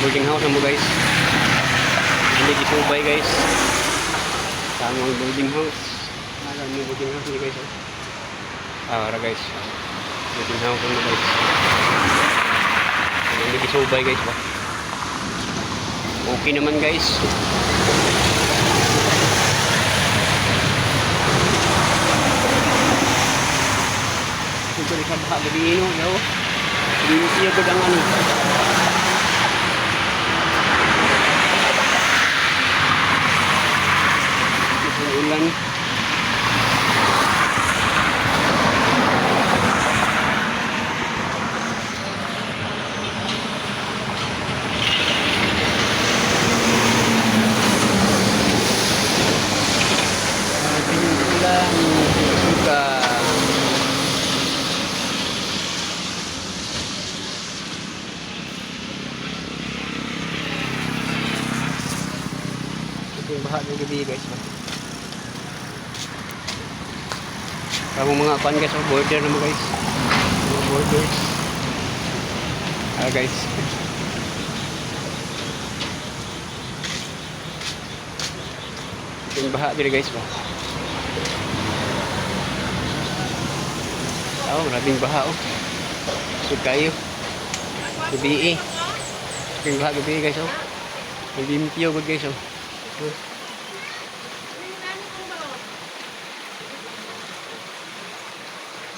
Boarding house mo, guys. Hindi gisubay, guys. Sa among boarding house. Alam mo boarding house ni, guys, oh. Ah, ara, guys. Boarding house mo, guys. Hindi gisubay, guys, ba. Okay naman, guys. Ito rin sa baha gabi, no? Yo. Limpyo gud ang ano. Ito yung ulan. Grabe yung ulan. Suka. Ito yung baha ng gabi, guys, ba? Kamu mga kuan, guys, oh, border naman, guys. Mga borders. Ah, guys. Ito yung baha diri, guys, ba? Oh, maraming baha, oh. So kayo. Gabi eh. Ito yung baha gabi, guys, oh. Ang limpyo gud, guys, oh.